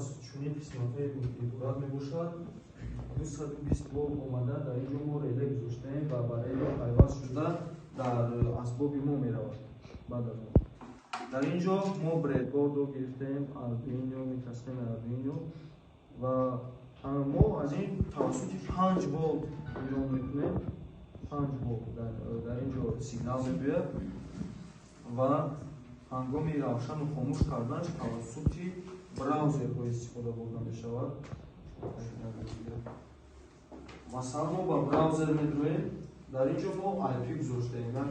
аз чунин қисматҳои иборат мебошад. 220 волт омада дар ин ҷо мо реле гузоштаем ва ба реле пайваст шуда дар асбоби мо меравад. Баъд аз он дар ин ҷо мо бредбордро гирифтаем, Arduino, микросхемаи Arduino, ва мо аз ин тавассути 5 волт эълон мекунем. 5 волт дар ин ҷо сигнал мебиёяд ва ҳангоми равшану хомӯш карданаш тавассути браузерҳо истифода бурда мешавад. Масалан, мо ба браузер медроем, дар ин ҷо мо IP гузоштаем 192.168.43.69.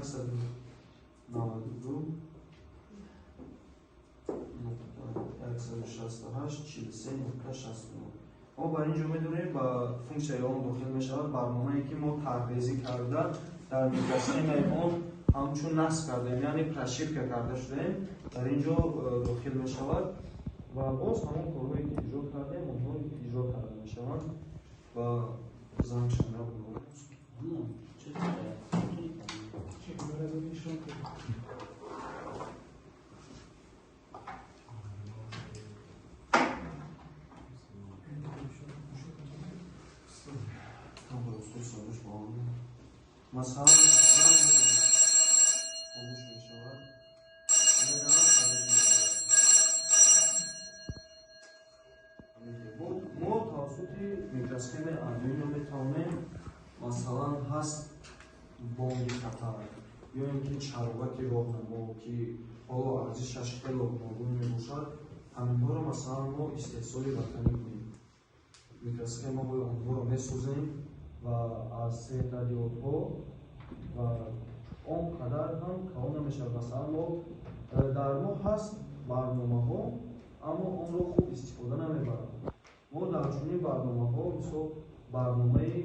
Мо ба ин ҷо медонем, ба функсияи он дохил мешавад барномае ки мо тарҳрезӣ карда дар микросхемаи он ҳамчун насб кардаем, яъне прошивка карда шудаем, дар ин ҷо дохил мешавад ва боз ҳамон корҳое ки иҷро кардем, онҳо иҷро карда мешаванд ва зангшанда. Масалан, хомӯш мешавад, хомӯш мешавад. Мо тавассути микросхемаи Arduino метавонем, масалан, ҳаст бонги хатар ё ин ки чароғаки роҳнамо, ки ҳоло арзишаш хело гуногун мебошад, ҳаминҳоро масалан мо истеҳсоли ватанӣ кунем. Микросхемаҳои онҳоро месозем ва аз светодиодҳо ва он қадар ҳам калон намешавад. Масалан, мо дар мо ҳаст барномаҳо, аммо онро хуб истифода намебаранд. Мо дар чунин барномаҳо, мисол, барномаи